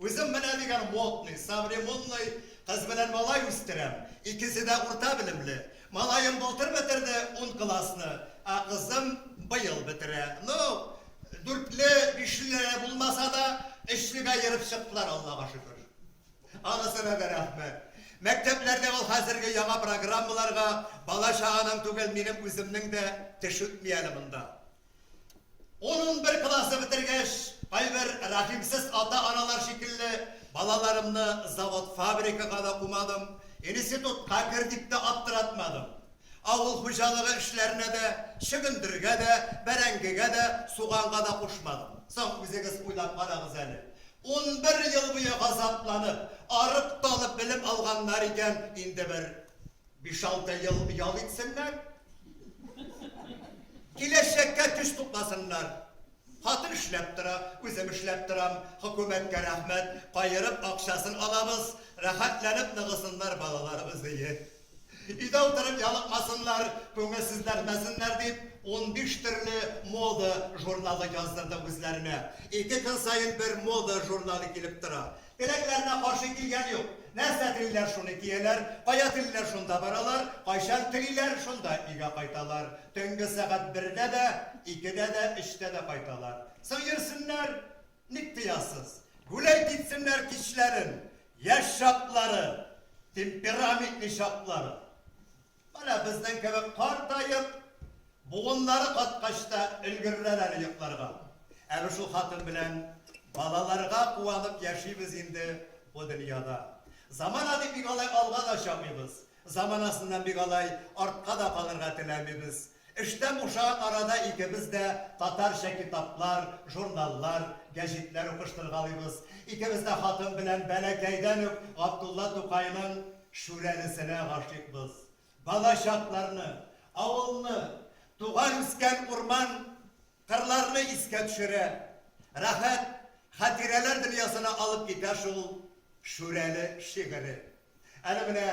Үзем менә дигән модный, современный кыз белән малай үстерәм. Икесе дә урта белемле. Малаем былтыр бетерде ун классны, ә кызым быел бетерә. Ну, дүртле, бишле булмаса да, өчлегә ерып чыктылар, Аллага шөкер. Анысына да рәхмәт. Мәктәпләрдә ул хәзерге яңа программаларга бала-чаганың түгел, минем үземнең дә теш үтми әле монда. Ун-унбер классны бетергәч, кайбер рәхимсез ата-аналар шикелле, балаларымны завод-фабрикага да кумадым, институтка кер дип тә аптыратмадым. Авыл хуҗалыгы эшләренә дә, чөгендергә дә, бәрәңгегә дә, суганга да кушмадым. Соң, үзегез уйлап карагыз әле, 11 ел буе газапланып, арып-талып белем алганнар икән, инде бер биш-алты ел ял итсеннәр. Киләчәккә көч тупласыннар. Хатын эшләп тора, үзем эшләп торам, хөкүмәткә рәхмәт, каерып акчасын алабыз, рәхәтләнеп ныгысыннар балаларыбыз, ие. Өйдә утырып ялыкмасыннар, күңелсезләнмәсеннәр дип, 15 төрле мода журналы яздырдык үзләренә. Ике көн саен бер мода журналы килеп тора. Теләкләренә каршы килгән юк. Нәрсә телиләр, шуны кияләр, кая телиләр, шунда баралар, кайчан телиләр, шунда өйгә кайталар. Төнге сәгать бердә дә, икедә дә, өчтә дә кайталар. Соң йөрсеннәр, ник тыясыз? Гүләй китсеннәр кичләрен, Яшь чаклары, темпераментный чаклары. Менә безнең кебек картаеп, буыннары каткач та өлгерерләр әле йокларга. Әле шул хатын белән балаларга куанып яшибез инде бу дөньяда. Замана дип бик алай алга да чапмыйбыз, заманасыннан бик алай артка да калырга теләмибез. Эштән бушаган арада икебез дә татарча китаплар, журналлар, гәҗитләр укыштыргалыйбыз. Икебез дә хатын белән бәләкәйдән үк Габдулла Тукайның Шүрәлесенә гашыйкбыз. Балачакларны, авылны, туган-үскән урман, кырларны искә төшерә. Рәхәт хатирәләр дөньясына алып китә шул Шүрәле шигыре. Әле менә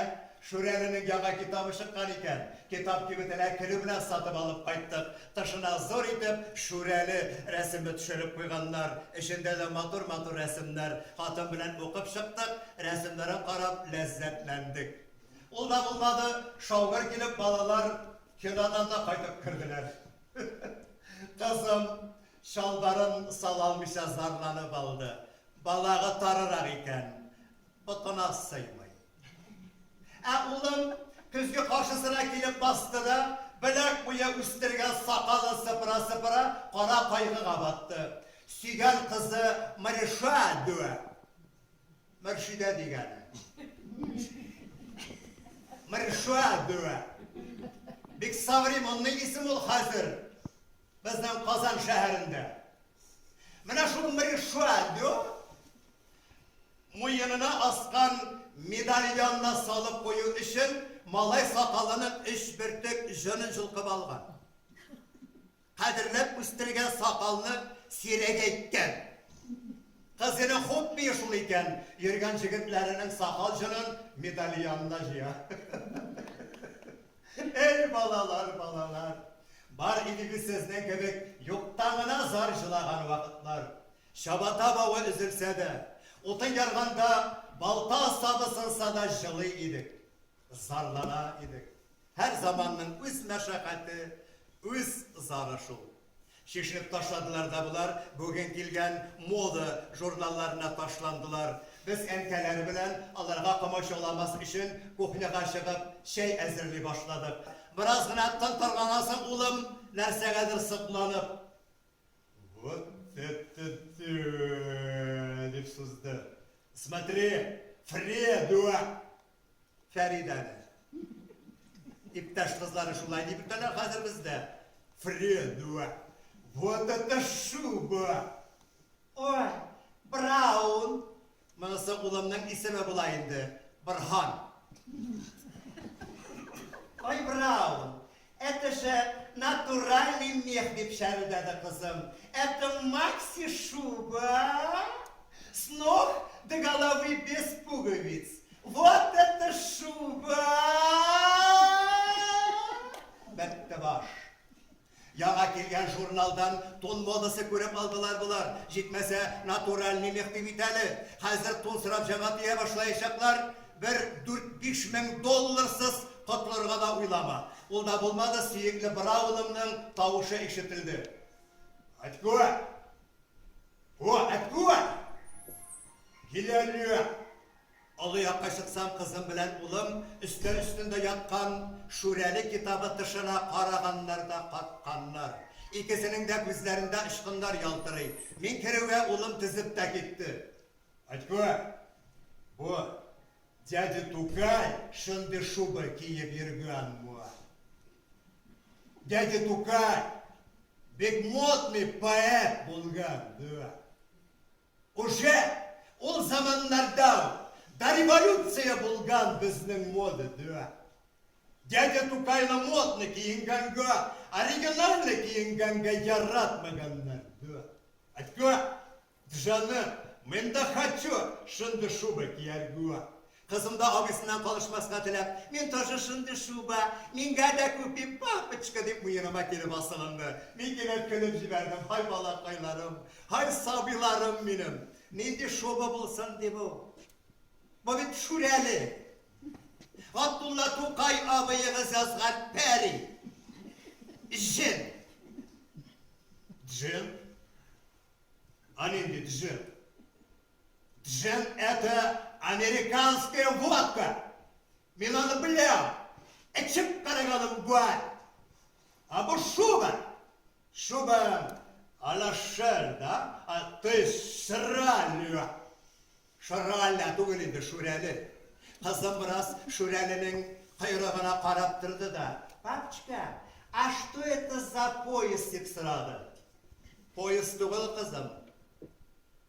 Шүрәленең яңа китабы чыккан икән. Китап кибетенә керү белән сатып алып кайттык. Тышына зур итеп Шүрәле рәсеме төшереп куйганнар. Эчендә дә матур-матур рәсемнәр. Хатын белән укып чыктык, рәсемнәрен карап ләззәтләндек. Ул да булмады, шау-гөр килеп балалар кинодан да кайтып керделәр. Кызым чалбарын сала алмыйча зарланып алды. Балагы тарырак икән. Ботына сыймый. Ә улым көзге каршысына килеп басты да, беләк буе үстергән сакалын сыпыра-сыпыра, кара кайгыга батты. Сөйгән кызы Мөрешә дүә. Мөршидә дигәне. Мөрешә дүә. Бик современный исем ул хәзер безнең Казан шәһәрендә. Менә шул Мөрешә дүә Муенына аскан медальонны салып кую өчен малай сакалының өч бөртек җонын җолкып алган. Кадерләп үстергән сакалны сирәгәйткән. Кызының хоббие шул икән, йөргән җегетләренең сакал җонын медальонына җыя. Эй, балалар, балалар! Бар иде бит сезнең кебек юктан гына зар җылаган вакытлар. Чабата бавы өзелсә дә, утын ярганда балта сабы сынса да җылый идек, зарлана идек. Һәр заманның үз мәшәкате, үз зары шул. Чишенеп ташладылар да болар, бүген килгән мода журналларына ташландылар. Без әнкәләре белән аларга комачауламас өчен кухняга чыгып чәй әзерли башладык. Бераз гына тын торганнан соң улым, нәрсәгәдер сокланып, Вот это да! дип сузды. Смотри, Фредуа! Фәридәне. Иптәш кызлары шулай дип йөртәләр хәзер бездә. Фредуа. Вот это шуба! Ой, Браун! Монысы улымның исеме була инде, Борһан. Ой, Браун, это же натуральный мех, дип чәрелдәде кызым. Это макси-шуба с ног до головы без пуговиц. Вот это шуба! Бетте баш. Яңа килгән журналдан тун модасы. күреп алдылар болар. Җитмәсә, натуральный мех ди бит әле. Хәзер тун сорап җанга тия башлаячаклар. Бер дүрт-биш мең долларсыз котылырга да уйлама. Ул да булмады, сөекле Браунымның тавышы ишетелде. Әткүә! О, әткүә! Киләле! Олы якка чыксам, кызым белән улым өстәл өстендә яткан Шүрәле китабы тышына караганнар да катканнар. Икесенең дә күзләрендә очкыннар ялтырый. Мин керүгә улым тезеп тә китте. Әткүә! Бу дядя Тукай шундый шуба киеп йөргән бу. Дядя Тукай бик модный поэт булган, да. Уже ул заманнарда ук до революция булган безнең мода, да. Дядя Тукайны модно киенгәнгә, оригинально киенгәнгә яратмаганнар, да. Әткә, Джаным, мин дә хочу шундый шуба кияргә. Кызым да абыйсыннан калышмаска теләп, мин тоже шундый шуба, мингә дә купи, папочка, дип муеныма килеп асылынды. Мин кинәт көлеп җибәрдем, һай балакайларым, һай сабыйларым минем. Нинди шуба булсын ди бу? Бу бит Шүрәле. Габдулла Тукай абыегыз язган пәри. Җен. Джин? А нинди джин? Джин это американская водка. Мин аны беләм. Эчеп караганым бар. А бу шуба. Шуба алашер, да? А ты шралю. Шраля түгел инде, Шүрәле. Кызым бераз Шүрәленең койрыгына карап торды да, Папочка, а что это за пояс? дип сорады. Пояс түгел, кызым.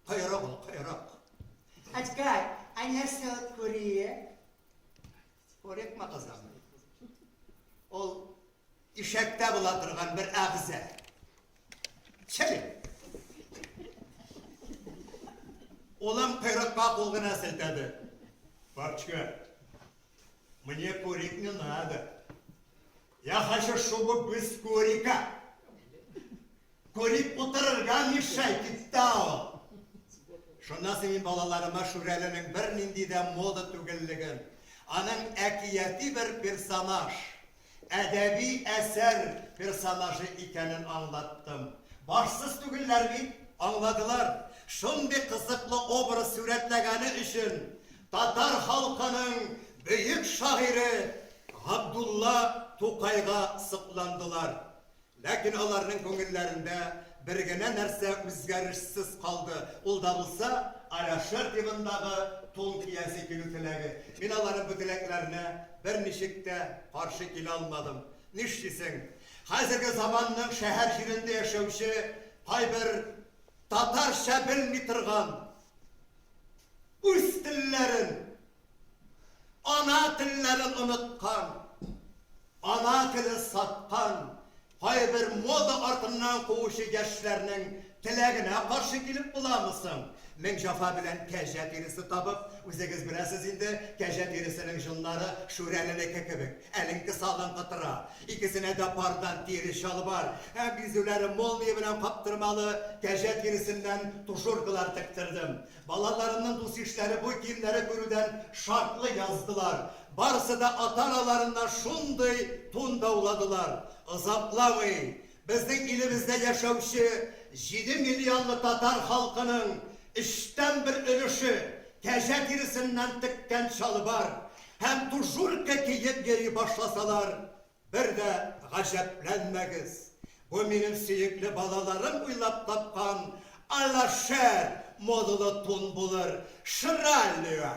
Койрык ул, койрык. Әткәй, ә нәрсә ул күрие? Күрекме, кызым? Ул ишәктә була торган бер әгъза. Чәли. Улым койрыкка кул гына селтәде. Папочка, мне курить не надо. Я хочу шубу без курика. Курик утырырга мешай китте ул. Шуннан соң мин балаларыма Шүрәленең бернинди дә мода түгеллеген, аның әкияти бер персонаж, әдәби әсәр персонажы икәнен аңлаттым. Башсыз түгелләр бит, аңладылар. Шундый кызыклы образ сурәтләгәне өчен татар халкының бөек шагыйре Габдулла Тукайга сокландылар. Ләкин аларның күңелләрендә бер генә нәрсә үзгәрешсез калды, ул да булса, Аляшер тибындагы тун киясе килү теләге. Мин аларның бу теләкләренә берничек тә каршы килә алмадым. Нишлисең, хәзерге заманның шәһәр җирендә яшәүче кайбер татарча белми торган, үз телләрен, Ана телләрен оныткан, ана телен саткан, кайбер мода артыннан куучы яшьләрнең теләгенә каршы килеп буламы соң? Мең җафа белән кәҗә тиресе табып, үзегез беләсез инде, кәҗә тиресенең җоннары шүрәленеке кебек, әнеңке салынкы тора. Икесенә дә пардан тире чалбар һәм бизүләре молния белән каптырмалы кәҗә тиресеннән тужуркалар тектердем. Балаларымның дус-ишләре бу киемнәре күрүдән шартлый яздылар. Барысы да ата-аналарыннан шундый тун дауладылар. Озакламый, безнең илебездә яшәүче җиде миллионлы татар халкының өчтән бер өлеше кәҗә тиресеннән теккән чалбар һәм тужурка киеп йөри башласалар, Бер дә гаҗәпләнмәгез, бу минем сөекле балаларым уйлап тапкан Алашер модалы тун булыр. Шраллио!